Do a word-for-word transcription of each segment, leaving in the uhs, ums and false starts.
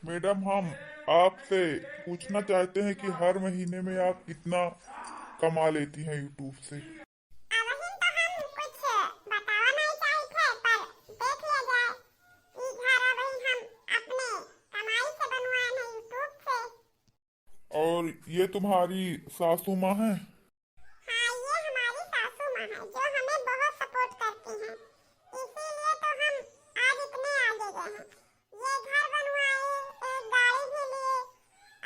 मैडम, हम आपसे पूछना चाहते हैं कि हर महीने में आप कितना कमा लेती हैं YouTube से? अबहिन तो हम कुछ बतावा नहीं चाहित है, पर देख लिया जाए। ई घर अबहिन हम अपने कमाई से बनवाए हैं, YouTube से। और ये तुम्हारी सासू माँ हैं? हाँ, ये हमारी सासू माँ है, जो हमें बहुत support करती हैं, इसीलिए तो हम आज इतने आगे गए हैं। ये घर बनवाए, एक गाड़ी भी लिए।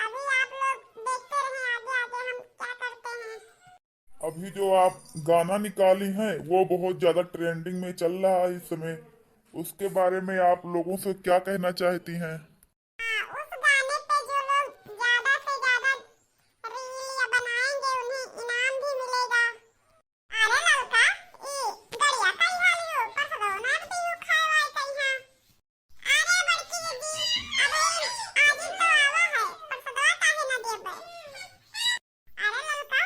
अभी आप लोग देखते रहें आगे आगे हम क्या करते हैं। अभी जो आप गाना निकाली हैं, वो बहुत ज्यादा trending में चल रहा है इस समय, उसके बारे में आप लोगों से क्या कहना चाहती हैं? हाँ, उस गाने पे जो लोग ज्यादा से ज्यादा reel या बनाएंगे, उन्हें इनाम भी मिलेगा। अरे ललका, ई गड़िया कई हाली हो, परसदवा ना दियो खाए वाए कई हाँ। अरे बड़की दीदी, अबे आज तो आवा है, परसदवा काहे ना देबे? अरे ललका,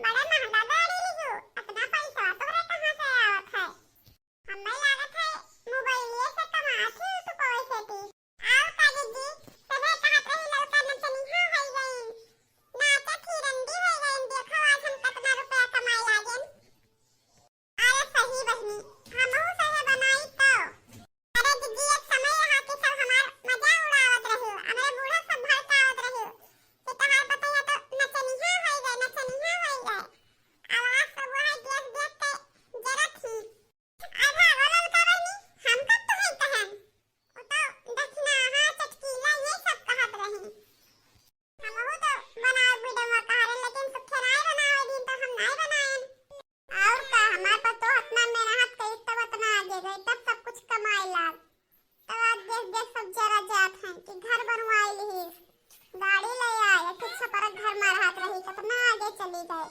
बड़ा महंगा गाड़ी लियो, इतना पैसा तोहरे कहाँ से आवत है? हमें लागत है मोबाइलिए से कमात ही तू कोई से ती। आओ का दीदी, सभे कहत रही ललका नचनिहा होई गईन, नाचत ही रंडी होई गईन, देखो आज हम कितना रुपया कमाए लागेन। अरे सही बहिनी, हमहू सहे बनाई तो। अरे दीदी, एक समय रहा कि सब हमार मजाक उड़ावत रही, हमरे बूढ़ा सब भड़कावत रही कि तोहार पतोहिया तो नचनिहा होई गए, नचनिहा होई गए। अब आज तो वो है देख देख के जरत ही। अरे भागो ललका बहिनी, हम कब तो है कहन? वो तो दखिनाहा, चटकीला, ये सब कहत रही। हमहू तो बनाए video में कहा रहे, लेकिन सुखे नाई बनावे दिन तो हम नाई बनाएन। और का, हमार पर तो इतना मेहनत करी तब इतना आगे गई, तब सब कुछ कमाए लाग। तब आज देख देख सब जरा जात हैं कि घर बनवाए लिहिस, गाड़ी ले आए, एक ठो छपरक घर में रहत रही, कितना आगे चली गए।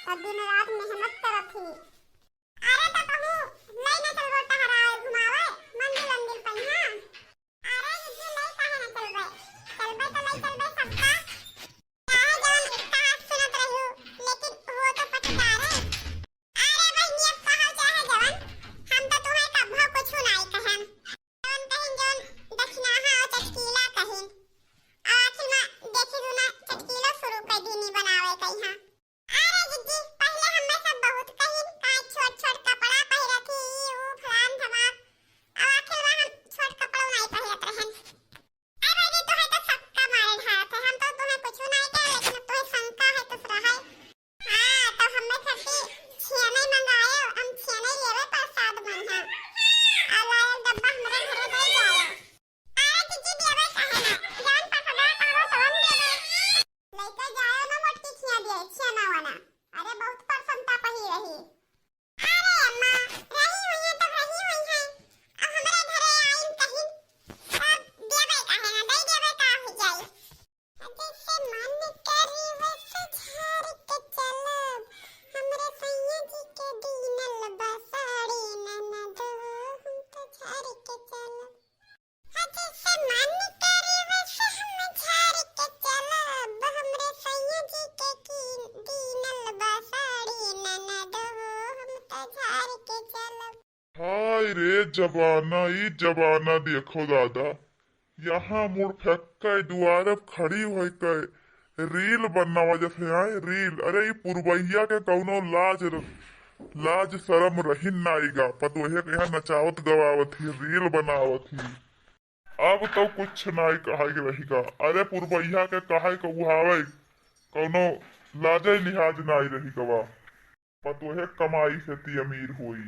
तब दिन रात मेहनत करत ही। अरे तो कहूँ लई ना चलबो टहरावे घुमावे मंदिर वंदिर पहिया। अरे दीदी लई काहे ना चलबे, चलबे तो लई चलबे सबका। चाहे जवन कहात सुनत रहियो, लेकिन वो तो पटदार है। अरे बहिनी अब कहो चाहे जवन, हम तो तुम्हें कभो कुछ नाई कहन। जवन कहिन जवन दखिनाहा और चटकीला कहिन। और आखिर में देखी तू ना चटकीला शुरू कर दीनी बनावे कहिया। अरे जिज्जी, पहिले हम्मे सब बहुत कहिन, का छोट छोट कपड़ा पहिरत ही, ई ऊ फलान धमाक। अब आखिर में हम छोट कपड़ा नाई पहिरत रहन। अरे भौजी, तोहे तो सक्का मारे ढारत है, हम तो तोहे कुछ नाई कहे, लेकिन अब तोहे शंका है तो रहे। हाँ, तो हम्मे सब के छियने मंगाए, हम छियने लेवे प्रसाद मन है। और लायल डब्बा हमरे घरे दे जाए। अरे जिज्जी देवे काहे ना, जवन पसंद है तवन तवन देवे। लइके जायो ना मोटकी छिया दिए, छिया ना वाला। अरे बहुत परसंता पही रही। अरे अम्मा, रही हुई है तो रही हुई है। अब हमरे घरे आइन कहीं, तब देवे काहे ना, दे देवे का हो जाई। जैसे मन करी वैसे झार के चलब, हमरे सैया जी के दीनल बा साड़ी ननदो, हम तो झार के चलब। हाँ, जैसे मन करे वैसे हम झार के चलब, हमरे सैया जी के की दीनल बा साड़ी ननदो, हम तो झार के चलब। हाय रे जमाना, ई जमाना देखो दादा, यहाँ मुड़ फेंक के दुआरे खड़ी होई के reel बनावा जैसे आए reel। अरे ई पुरबैया के कौनो लाज र-, लाज शरम रहिन नाई गा, पतोहे के यहाँ नचावत गवावत ही, reel बनावत ही। अब तो कुछ नाई कहे के रही गा। अरे पुरबैया के कहे के उहावे, कौनो लाजे लिहाज नाई रही गवा। पतोहे कमाई से ती अमीर होई।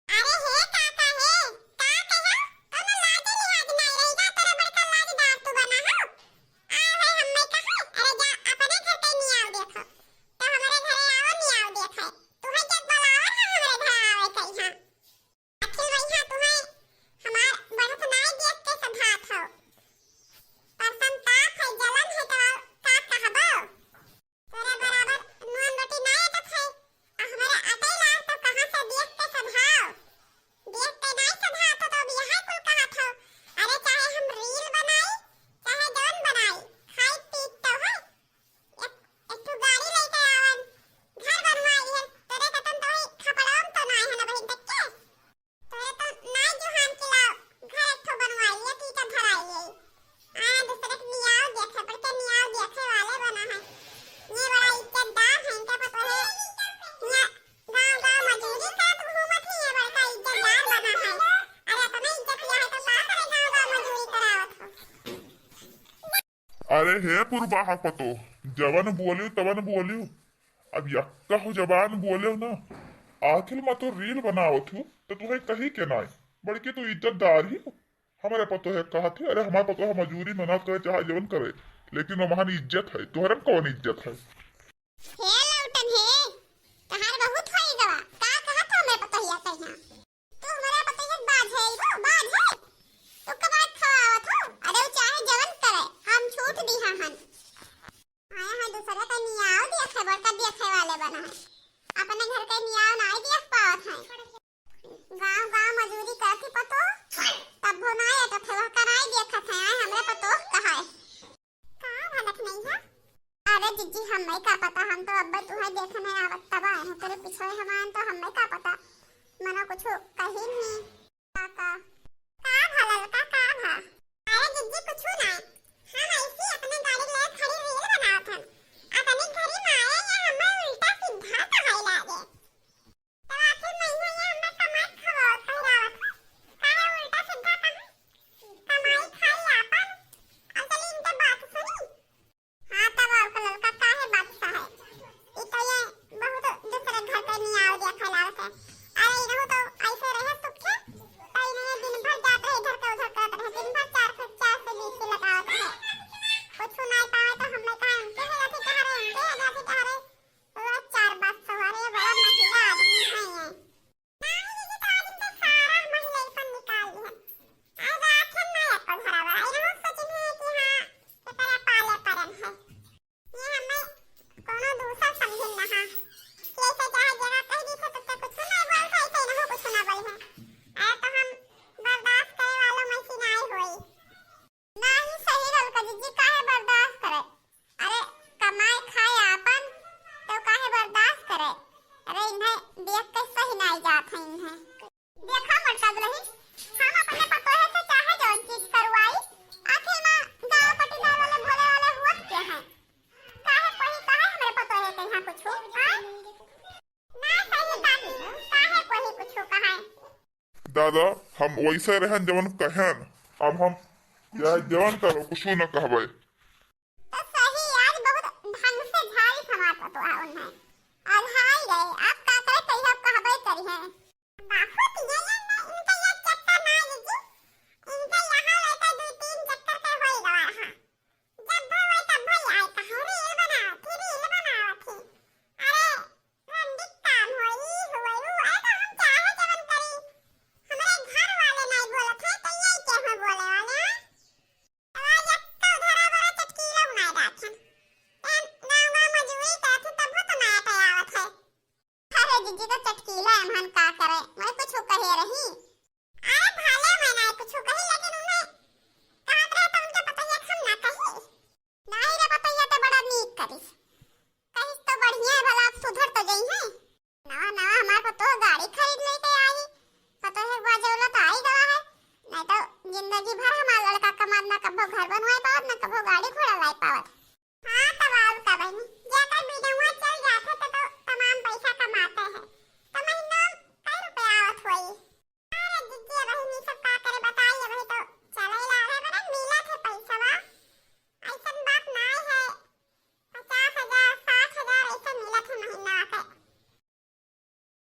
अरे हे काका हे, का कहो? कौनो लाज लिहाज नाई रही का? तोरा बड़का लाजदार तू बना हो। आ है हम्मे कहे, अरे जा अपने घर के नियाव देखो। तो हमरे घरे आओ नियाव देखे। तू है के बुलावर है हमरे घर आवे के यहाँ। अखिल भैया तुम्हें हमार बढ़त नाई देख के सभात हो। परसंताप है, जलन है तो का कहबो? तोरे बराबर नून रोटी ना अटत है, आ हमारे अटैला तो कहाँ से देख के सब अरे हे पुरबाहा पतो, जवन बोलियो तवन बोलियो। अब यक्का हो जबान बोलियो ना। आखिर मा तो reel बनावत हूँ, तो तुहे कही के नाय। बड़की तू इज्जतदार ही हो। हमरे पतो है कहत है, अरे हमार पतो है मजूरी मेहनत करे चाहे जवन करे, लेकिन ओमहन इज्जत है, तोहरन कौन इज्जत है? हे लौटन हे, तहार बहुत होई गवा। का कहत हो हमरे पतोहिया के यहाँ? तू हमरे पतोहिया के बाझ है, हो बाझ है। तू कमात खवावत हो, अरे वो चाहे जवन करे, हम छूट दिहा हन। आया है दूसरा का नियाव देखे, बड़का देखे वाले बना है, अपने घर के नियाव नाई देख पावत है। गाँव गाँव मजूरी करती पतो, तब्बो नाई अटत है, वह का नाई देखत है, आए हमरे पतोह कहा है। का भलक नहीं है? अरे जिज्जी, हमें का पता, हम तो अब्बे तुहे देखने आवत तब आए हैं, तेरे पीछे हम आए तो हमें का पता, मनो कुछ कही नहीं। का, का? का भा ललका, का भा? अरे जिज्जी, कुछ ना, हम ऐसी अपने गाड़ी ले खड़ी reel बनावत हन, अपने घरी मारे या हमें उल्टा सीधा कहाई लागे। तब आखिर महीना ये हमरा कमाई खवावत पहिरावत हो। काहे उल्टा सीधा कहे? कमाई खाई आपन। अब चली इनके बात सुनी। हाँ, तब और को ललका काहे बात सहे? ई तो ये बहुत दूसरे घर के नियाव दिया फैलावत है। अरे इनहु तो ऐसे रहे सुखे, तो इन्हें दिन भर जात रहे इधर के उधर करत रहे, दिन भर चार से, चार से बीस से लगावत रहे। कुछ ना पावे तो हमने कहा इनके है, अथी कहा रहे, इनके है, अथी कहा रहे। ओ चार बात सवारे बड़ा महिला आदमी है ये। नाही दीदी, तो आज इनके सारा महिलाईपन निकाल दिहन। आज राखन ना एको घरा बा। इनहु सोचिन है कि हाँ, एकरा पाले परन है। ये हमें कोनो दूसर समझिन ना हाँ। कि ऐसे चाहे जगह कह दी थे, तो ते कुछ ना बोल थे, ऐसे इनहु कुछ ना बोली है। अरे तो हम बर्दाश्त करे वालों में से नाई होई। नाही सही ललका जिज्जी, काहे बर्दाश्त करे? अरे कमाए खाए आपन, तो काहे बर्दाश्त करे? अरे इन्हें देख के सही नाई जात है इन्हें। देखा मोटका दुल्हन, हम अपने पतोहे से चाहे जौन चीज करवाई, आखिर में गाँव पटीदार वाले भोले वाले हुआ के हैं? काहे कोई कहे हमरे पतोहे के यहाँ कुछ हो, हाँ? ना सही दादी, काहे कोई कुछ कहे? दादा, हम वैसे रहन जवन कहन, अब हम चाहे जवन करो, कुछ न कहबे। तो सही, आज बहुत ढंग से झाड़ी समार पतोहा उन्हें। आज हाय गए, आप का करे कहियो कहबे करी हैं। बापू पिए ये ना, इनका ये चक्कर ना लीजिए, इनका यहाँ लेकर दो तीन चक्कर के होई गवा रहा। जब भर होई तब भर आए कहे reel बनावत थी, reel बनावत थी। अरे रंडी काम होई, होई, अरे तो हम चाहे जवन करी। हमरे घर वाले नहीं बोलत है, तो ये के हम बोले वाले हैं? आवाज एक तो उधर आ बड़ा चटकीला बनाए राखन। एम गाँव गाँव मजूरी करत है, तब तो नया पे आवत है। अरे जिज्जी तो चटकीला एमहन का करे, मैं कुछ कहे रही। अरे भले मैं ना कुछ कही, लेकिन उन्हें कहत रहे तो उनके पतोहिया के हम ना कही। नाही रे पतोहिया ते बड़ा नीक करिस। कहिस तो बढ़िया है, भला आप सुधर तो जई हैं। नवा नवा हमार पतोह गाड़ी खरीद लेके आई। पतोह एक बार जौलत आई गवा है। नहीं तो जिंदगी भर हमार लड़का कमात ना कभो घर बनवाए पावत, ना कभो गाड़ी घोड़ा लाई पावत। हाँ, तब और का बहनी, जेकर बिनवा